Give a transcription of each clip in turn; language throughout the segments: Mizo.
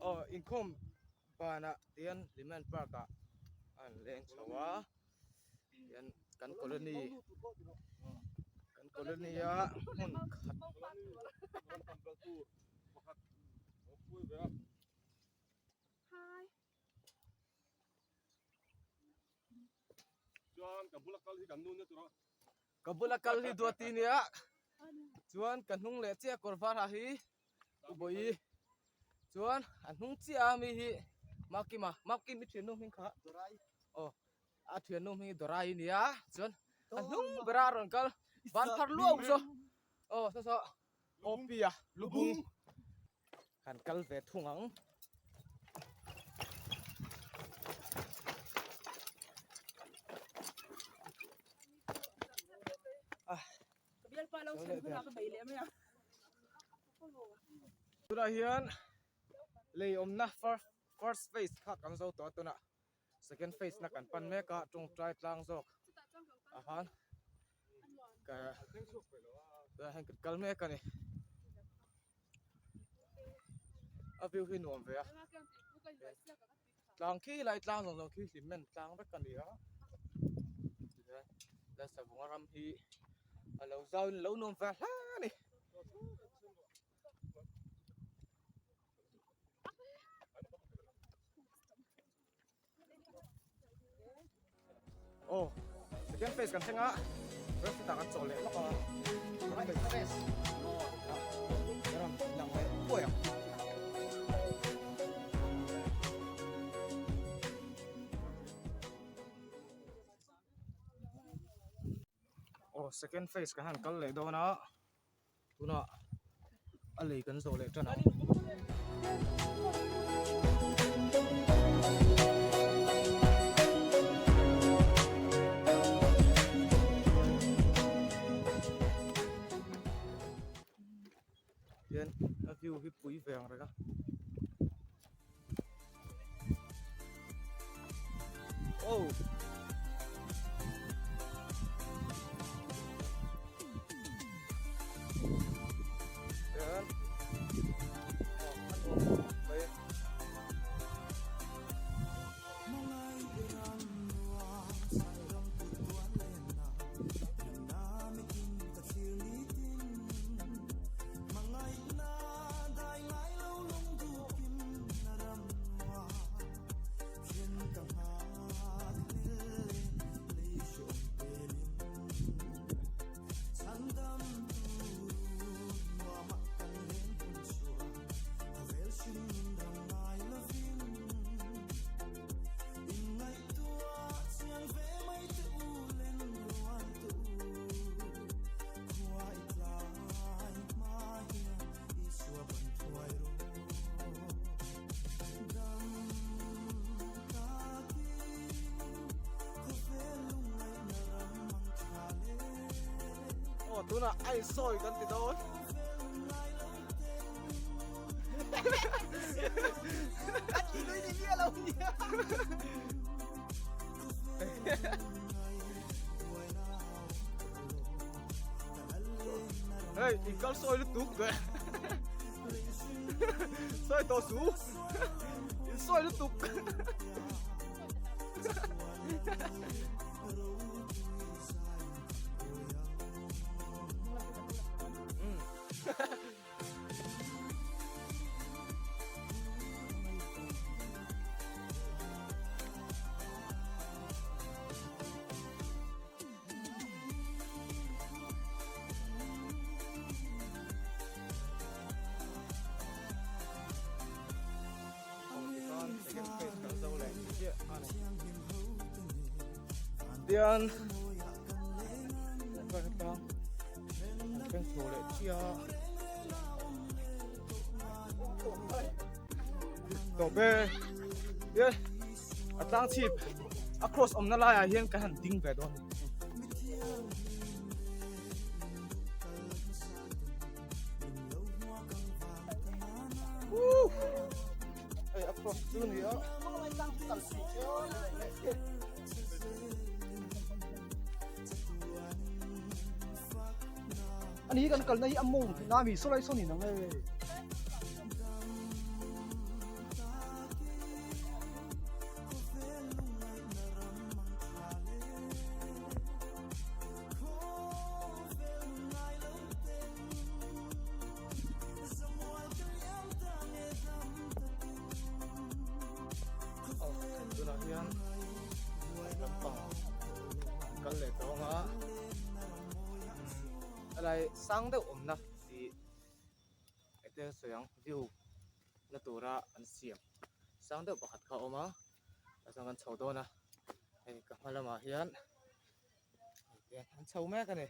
Aw inkhawm banah tihian Hlimen Park ah a han leng chho a tihian kan colony kan colony a hmun khat. Ka bula kal hi Duati nia chuan ka hnung leh chiah kawr var ha hi U Bawihi chuan a hnung chiah a mi hi Makima Makim i thiannu hming kha aw a thiannu hming hi Dorai nia chuan a hnung bera a rawn kal van phar luau saw aw saw saw Awpia lubung kan kal ve thung ang. Tunah hian lei awmna first phase kha kan zo tawh a tunah second phase na kan pan mek a tawngtai tlang zawk ah khan ka tunah hian kan kal mek a ni a view hi nuam ve a tlang khi lai tlang zawng zawng khi hlimmen tlang vek a ni a tihian Lalsavunga ram hi a lo zau in a lo nuam ve hle a ni. Aw second phase kan thleng a breakfast ah kan chawl leh lawk a second phase a rawn lang leh thuai ang. Aw second phase kan han kal leh dawn a. Tunah a lei kan zawh leh tan ang. Hian a view hi pui ve ang reng a. Oh. Yan. Oh, ano? May Aw tunah a insawi kan ti dawn. A ti lui ni miah lo nia. Hei, in kal sawi lutuk ke. Sawi tawh su. In sawi lutuk. Tian kan chho leh chiah a tawp e tian a tlang chhip a cross awmna laiah hian kan han ding ve dawn a ni. Hei a cross chu ni a. Ani hi kan kalna hi a mawng tihna a mi saw lai saw ni nang e. sang deuh awmna tih ete sawi ang view na tura an siam sang deuh pakhat kha a awm a tah chuan kan chho dawn a hei ka hma lamah hian an chho mek a ni.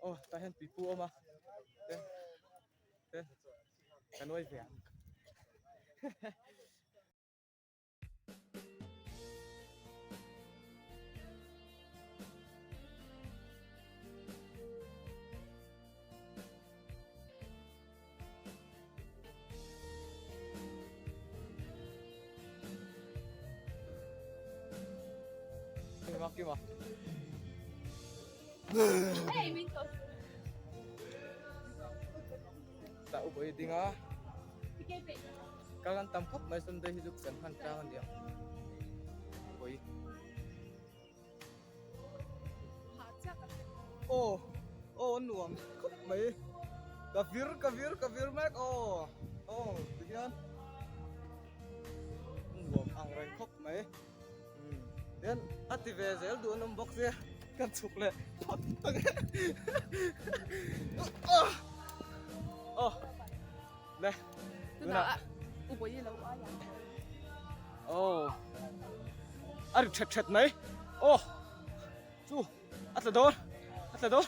Aw tah hian tuipu a awm a te te ka nuai ve ang. Kima Tah upa hi ding a kal an tam khawp mai Sunday hi chu kan hman tlang a nia pawih aw aw a nuam khawp mai ka vir ka vir ka vir mek aw aw tihian a nuam ang reng khawp mai tian a ti ve zel duh an awm bawk sia kan chhuk leh phawt ang e aw le tunah aw a ri that that mai aw chu a tla dawn a tla dawn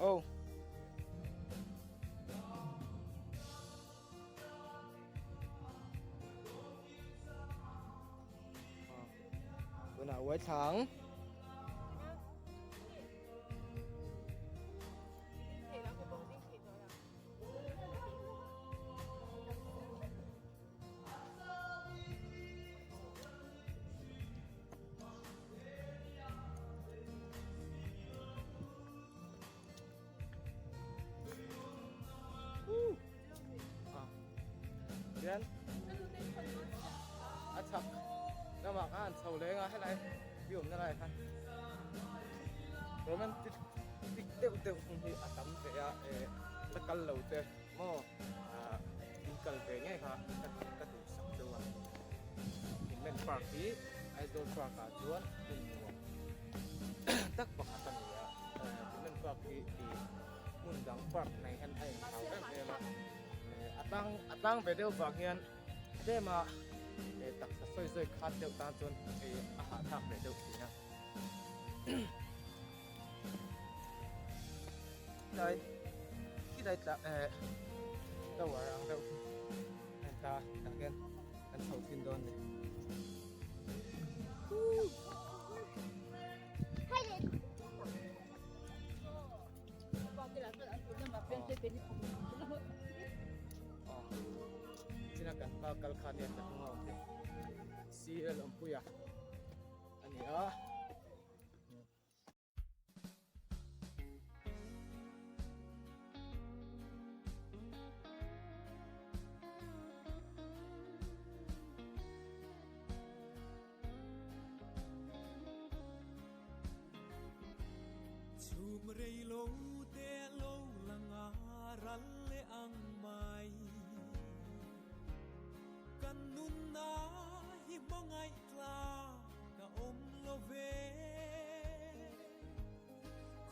Oh. Tunah uai thlang. Hian a chhak lamah khan chho leng a helai view awmna lai khan romantic deuh deuh hmun hi a tam ve a eh la kal lo te maw ah in kal ve ngei kha ka duh sak deuh a Himmen Park hi Aizawl Park ah chuan hmun nuam tak pakhat a ni a Himmen Park hi ih hmun dang park nei hian a inthau em em a a tlang a tlang ve deuh vang hian tlem a taksa sawi zawi khat deuh tan chuan a hahthlak ve deuh thin a. Khilai khilai tla eh tower ang deuh khi a in ta tah khian kan chho thin dawn a ni. China kan hma kal kha nia ka hnung a awm hi CL Awmpuia a ni a. Chhum rei lo te lo lang a ral leh ang mai Kan nunna hi hmangaih tla ka awm lo ve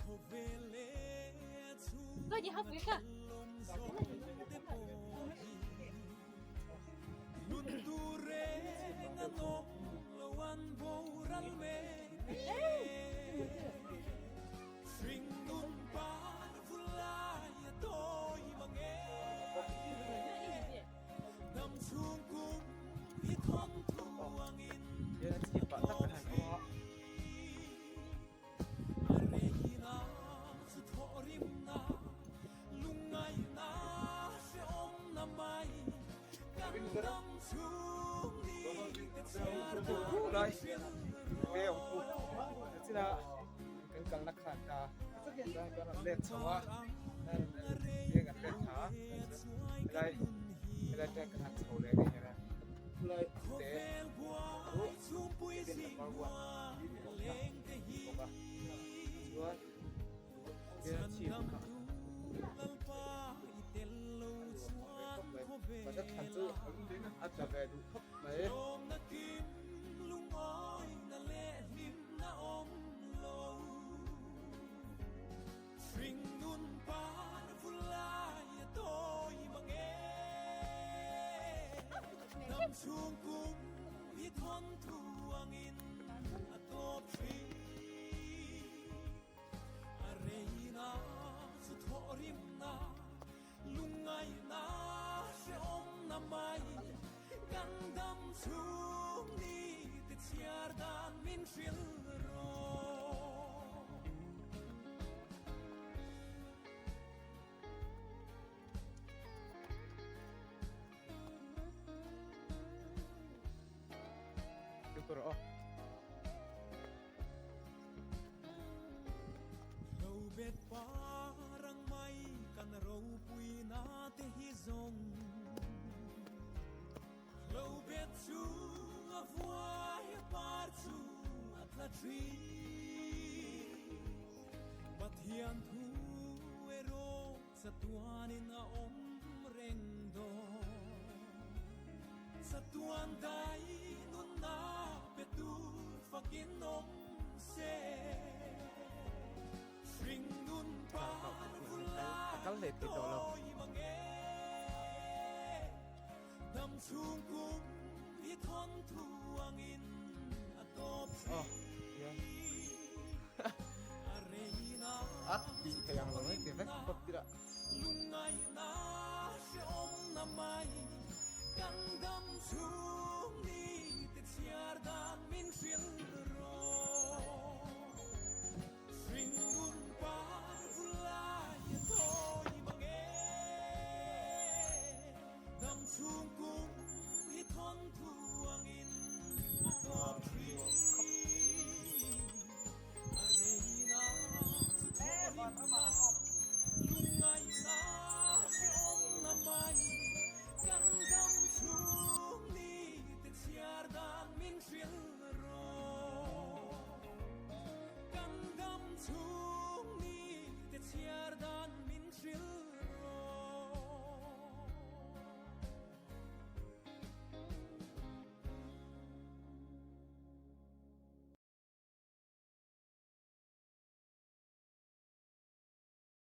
Khawvel leh chhung a thil awm zawng te pawh hi. Hian a chhip ah tak a han awm a. Lai china kan kalna khan ta chuan kan rawn let chho a kan let thla helai helai te kan han chho leh a ni helai te chu cabin number one tih awmna a ni bawk a chuan hian chhip kha a thlan chu a tla ve duh khawp mai. A kal leh thei tawh lo. Aw hian a tih theih ang lo mai ti vek phawt ila.